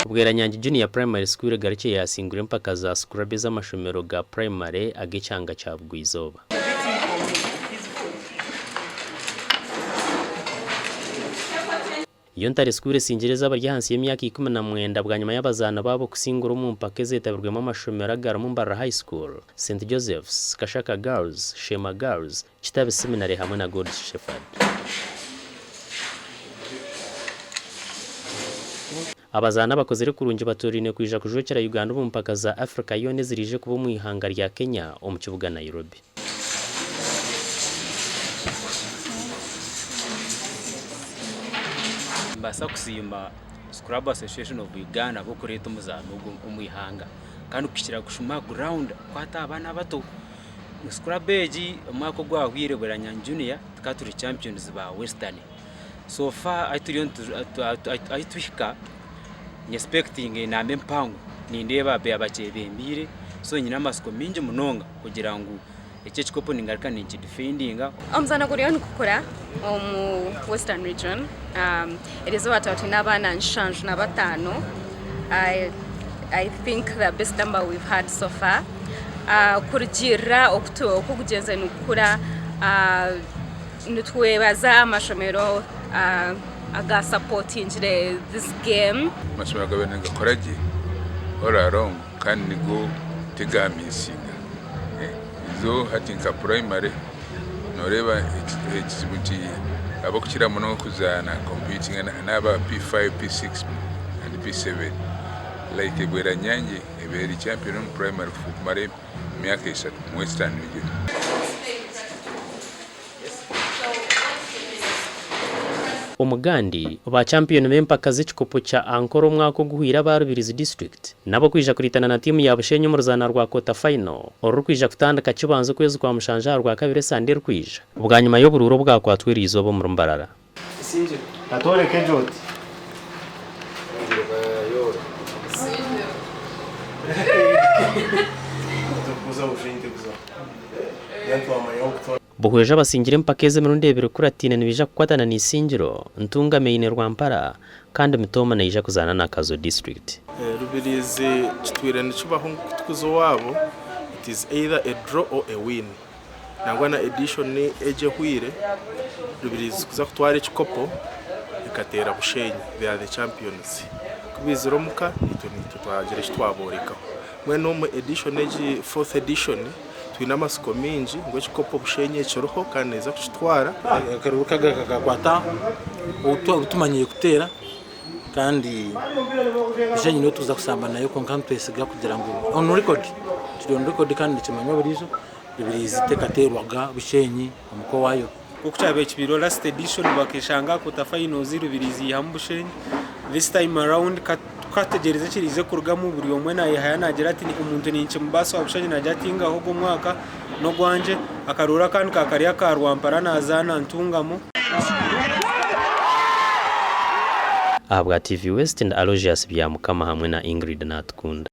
Bweranyangi Junior Primary School egarukire yaasingura empaka za Scrabble ez'amashomero ga purayimare ag'ekyanga kya Bugwa-izooba. Yo Ntare School esingire ez'abari ahansi y'emyaka 19 bwanyima y'abazaani baabo kusingura omu mpaka ezetabirwemu amashomero agarimu Mbarara High School, St Joseph's, Kashaka Girls, Sheema Girls, Kitabi Seminary hamwe na Good Shepherd. Abazaani abakozire kurungi batoorainwe kwija kujwekyera Uganda omu mpaka za Africa yoona eziraije kuba omu ihanga rya Kenya omu kibuga Nairobi. Nimbaasa kusiima Scrabble Association of Uganda ahabw'okureeta omuzaano ogu omu ihanga kandi kukira kushuma aha ground kukwata aha baana abato. Scrabble egi omwaka ogwahweire Bweranyangi Junior tukaba turi champions ba Western. So far ahu turiyo ahu tuhika ni expectinga enamba empango nindeeba bakyebembeire so nyine amatsiko maingi munonga kugira ngu eki ekikopo ningaruka ninkidifendinga. Omuzaano guriyo nigukura omu Western Region. Erizooba twaba twine abaana 75. I think the best number we've had so far. Kurugiirira oku gugyenzire nigukura, nitwebaza amashomero aga supportingire this game. Amashomero gabaire nigakora gye all along kandi nigo tigamisinga. Izo hati nka primary noreeba ekizibu nti abokukira munonga kuzaana competinga naba P5, P6 and P7 like Bweranyangi ebaire eri champion omu primary kumara emyaka eshatu omu Western region. Omugandi, ba champiyoni b'empaka z'ekikopo kya Ankole omwaka oguhweire aba Rubirizi District nabo kwija kuriitana na tiimu ya Bushenyi omu ruzaana rwa quarter final orurikwija kutandika kibanza okwezi kwa mushanju aha Rwakabiri esande erikwija bwanyima y'oburuuru obwakwatwa eriizooba omuri Mbarara. Buhweju abasingire empaka ezi emirundi ebiri ekurataine nibaija kukwatana na Isingiro, Ntungamo eine Rwampara kandi Mitooma naija kuzaana na Kazo District. Rubirizi kitwire nikibaho ngu kutukuza owaabo it is either a draw or a win. Nangwa na edition egi ehweire Rubirizi kuza kutwara ekikopo ekateera Bushenyi they are the champions. Ku baizire omuka naitwe naitwe twagira eki twaboorekaho. Mbwenu omu edition egi fourth edition Twine amatsiko maingi ngu ekikopo Bushenyi ekiriho kandi neeza kukitwara. Akaruru kakakwata ou tumanyire kuteera kandi Bushenyi niyo turikuza kushamba nayo kwonka nitwesiga kugira ngu on record kiri on record kandi nikimanywa buriijo Rubirizi tekateerwaga Bushenyi omuka owaayo. Nk'oku kyabaire kibaireho last edition bakeshanga aha quarter finals Rubirizi yaihamu Bushenyi, this time around Tukategyereza ekiriize kurugamu buri omwe nayehayo nagira ati omuntu ninkimubaasa owa Bushenyi nagira ati ngaha ogu omwaka n'ogwangye, akaruuru akandi ka kari aka Rwampara nazaana Ntungamo. Ahabwa TV West ndi Aloysius Byamukama hamwe na Ingrid Natukunda.